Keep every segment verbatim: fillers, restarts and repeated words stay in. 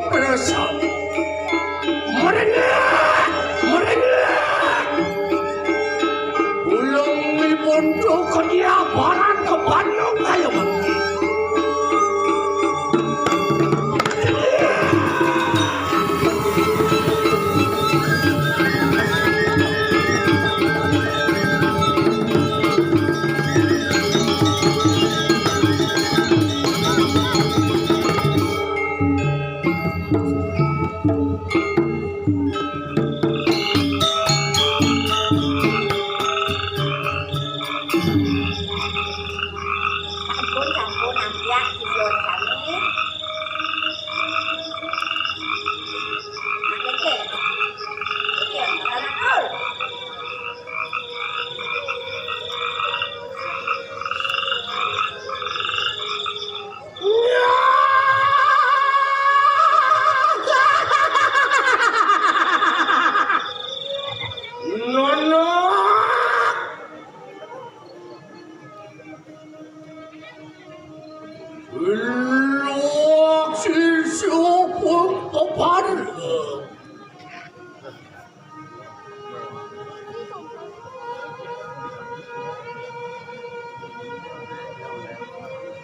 Presap. Merengek, merengek. Ulung mibun tu kedia baran ke Bandung kayu mati. Sampun, sampun, ampiak sisiun kami. Nah, keke. Keke, anak ul. Nono. Lok sisiu pun pepan.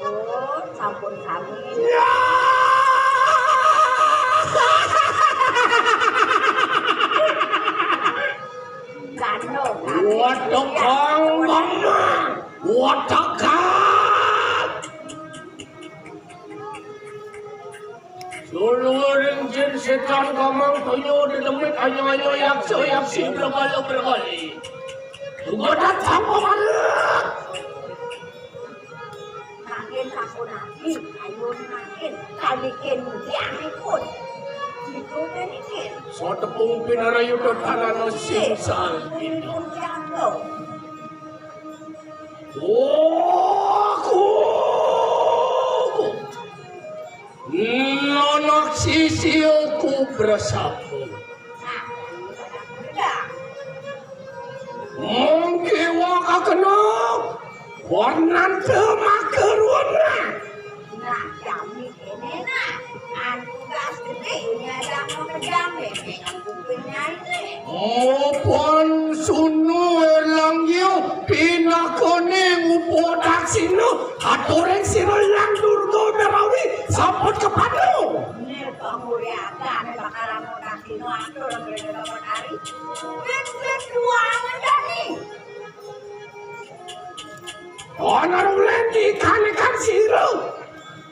Oh, sampun sami. Gandong, gandong. Waduh, Kang Bang. Waduh, Kang. Suluring jin setan kamang tunyo dedemit anyo-anyo yakso yaksi bergala-bergali. Tugodat sampah balik. Makin sampun ati, ayo makin kalikin yang ikut. Itu tenikin. Sotepung pinarayu dotanano singsal. Itu jatuh. Aku. Nono sisiuku bersambung. Mungkin wakakenok warnante makerwana. Nah, kami ini nah, antugas gede ini ada mau kejam ini, aku punya ini. Mopan sunu erlanggio pinakone ngupo daksina. Atureng sira Hyang Durga Merawi sampun kepadung. Nek panguriakan bakalan modal dino atur ngrene bapak hari. Wis, wis, dua aja nih. Ana rulen di kanekan sira.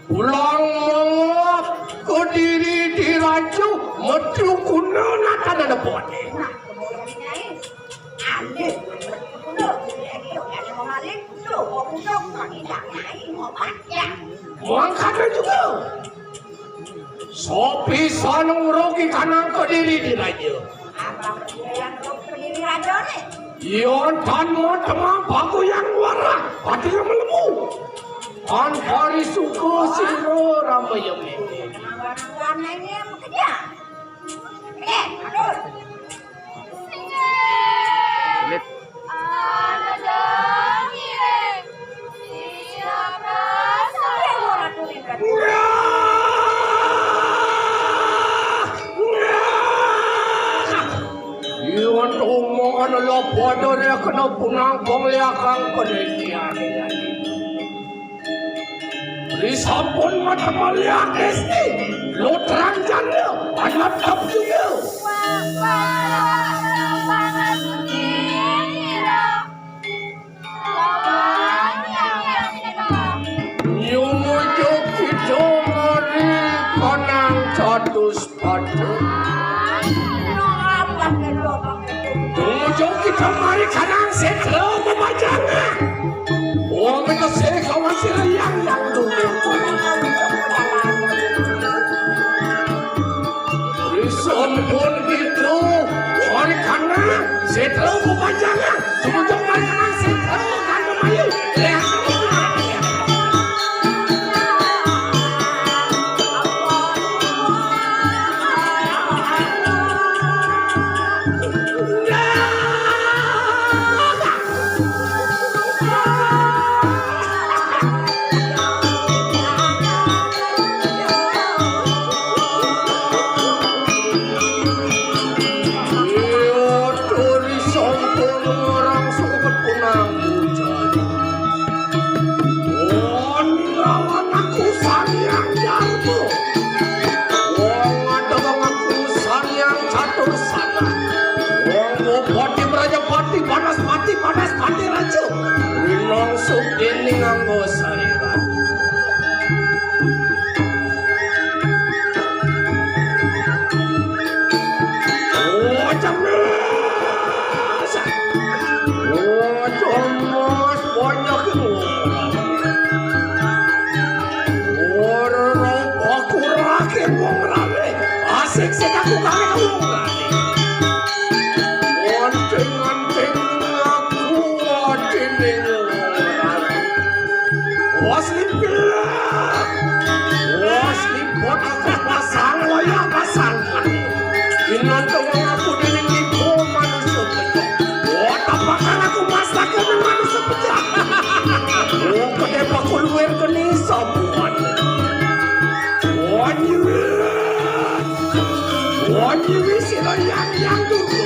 Pulang mongop Kediri diraju metu kuna nata dadepone. Nah, kemudian nyai. Aneh. Kuda, kuda, kuda, kuda, kuda, kuda, kuda, kuda, kuda, nyai, mau panjang. Mangkana juga. Sopi sanung rogi kanang Kediri diraja. Abang yang Kediri raja nih. Yon tan mau temang bagu yang warah, hati yang melemu. An hari suka sira ramai yang ini. Warna-warna ini apa kerja? Eh, aduh. Sulit. Ada dong, iya. Siapa? Saya mau ratu ikan. Iwan omongan lo padha kena punang pengliakan penelitian. Risampun mata maliang esti, lo terang janda, anak tak juga. Nyumujuk kita mari panang catus patu. Tumujuk kita mari kanang setra pemajangan. Wong kita sekawan sira yang yang dulu. Risampun kita mari kanang setra pemajangan. Tumujuk mari kanang setra kanang mayu. Asik sik aku kali kamu. Ngonting-ngonting aku dening. Was lipir. Was lipot aku pasang, wayah pasang. Inonto aku dening ibu manusia pecah. Wah, tapakan aku masak dengan manusia pecah. Oh, kedai pakuluan kene sabuan. Wanyi. Wanyi sira yang yang tu.